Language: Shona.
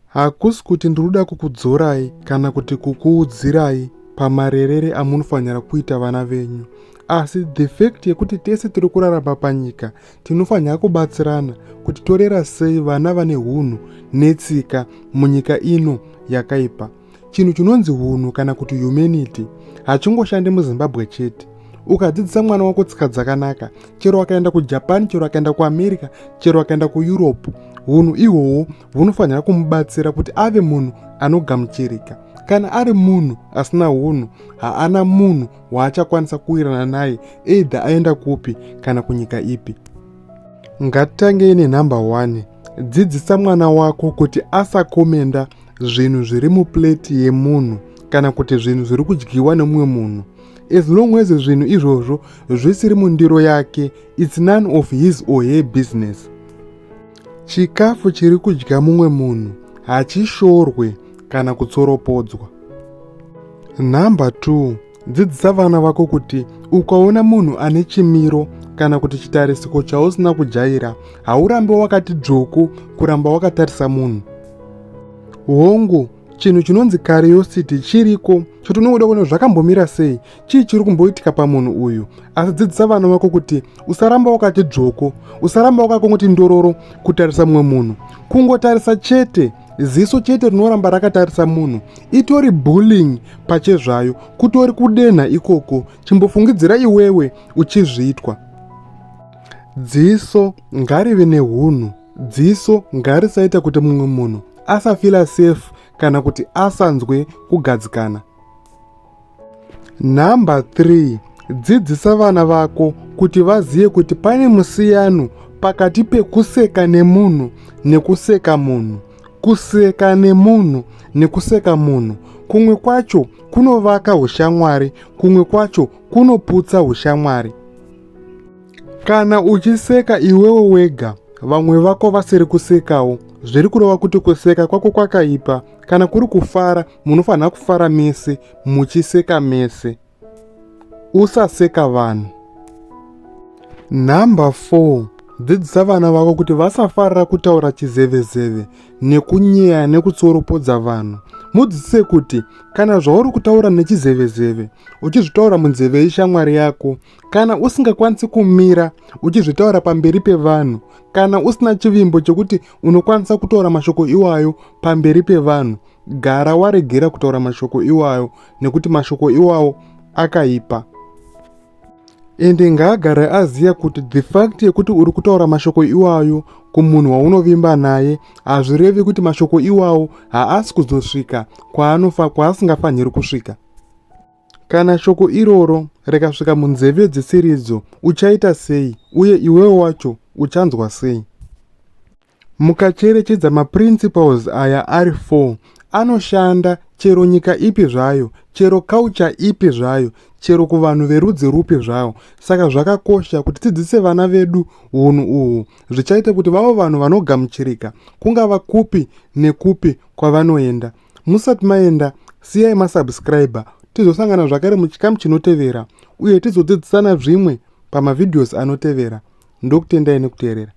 Hakusi kuti ndiri kuda kukudzorai kana kuti kukuudzirai pamarerere amunofanira kuita vana venyu, asi the fact yekuti tese tiri kurarama panyika tinofanira kubatsirana kuti torera sei vana vane hunhu netsika munyika ino yakaipa. Chinhu chinonzi hunhu kana kuti humanity hachingoshandi muZimbabwe chete. Ukadzidzisa mwana wako tsika dzakanaka, chero akaenda kuJapan, chero akaenda kuAmerica, chero akaenda kuEurope, hunhu ihwohwo hunofanira kumubatsira kuti ave munhu anogamuchirika. Kana ari munhu asina hunhu, haana munhu waachakwanisa kuwirana naye either aenda kupi kana kunyika ipi. Ngatitangei nenhamba 1. Dzidzisa mwana wako kuti asakomenda zvinhu zviri muplate yemunhu kana kuti zvinhu zviri kudyiwa nemumwe munhu. As long as zvinhu izvozvo zvisiri mundiro yake, it's none of his or her business. Chikafu chiri kudya mumwe munhu hachishorwe kana kutsoropodzwa. Nhamba 2, dzidzisa vana vako kuti ukaona munhu ane chimiro kana kuti chitarisiko chausina kujaira, haurambi wakati dzvuku kuramba wakatarisa munhu. Hongu, chinhu chinonzi curiosity chiriko, choti unongoda kuona zvakambomira sei, chii chiri kumboitika pamunhu uyu. Asi dzidzisa vana vako kuti usaramba wakati dzvoko, usaramba wakakongoti ndororo kutarisa mumwe munhu. Kungotarisa chete, ziso chete rinoramba rakatarisa munhu, itori bullying pachezvayo, kutori kudenha ikoko. Chimbofungidzira iwewe uchizviitwa. Dziso ngarive nehunhu, dziso ngarisaita kuti mumwe munhu asafila safe kana kuti asanzwe kugadzikana. Nhamba 3, dzidzisa vana vako kuti vazive kuti pane musiyano pakati pekuseka nemunhu nekuseka munhu. Kuseka nemunhu nekuseka munhu, kumwe kwacho kunovaka ushamwari, kumwe kwacho kunoputsa ushamwari. Kana uchiseka iwewe wega, vamwe vako vasiri kusekawo, zviri kureva kuti kuseka kwako kwakaipa. Kana kuri kufara, munofanira kufara mese, muchiseka mese. Usaseka vanhu. Nhamba 4, dzidzisa vana vako kuti vasafarira kutaura chizevezeve nekunyeya nekutsoropodza vanhu. Mudzidzise kuti kana zvauri kutaura nechizevezeve uchizvitaura munzeve yeshamwari yako, kana usingakwanisi kumira uchizvitaura pamberi pevanhu, kana usina chivimbo chekuti unokwanisa kutaura mashoko iwayo pamberi pevanhu, gara waregera kutaura mashoko iwayo nekuti mashoko iwawo akaipa. Ende ngaagare aziva kuti the fact yekuti uri kutaura mashoko iwayo kumunhu waunovimba naye hazvirevi kuti mashoko iwawo haasi kuzosvika kwaasingafaniri kusvika. Kana shoko iroro rikasvika munzeve dzisiridzo, uchaita sei uye iwewe wacho uchanzwa sei? Mukacherechedza maprinciples aya ari 4 anoshanda chero nyika ipi zvayo, chero culture ipi zvayo, chero kuvanhu verudzi rupi zvawo. Saka zvakakosha kuti tidzidzise vana vedu hunhu uhu, zvichaita kuti vave vanhu vanogamuchirika kungava kupi nekupi kwavanoenda. Musati maenda, siyai masubscriber tizosangana zvakare muchikamu chinotevera uye tizodzidzisana zvimwe pamavideos anotevera. Ndokutendai nekuteerera.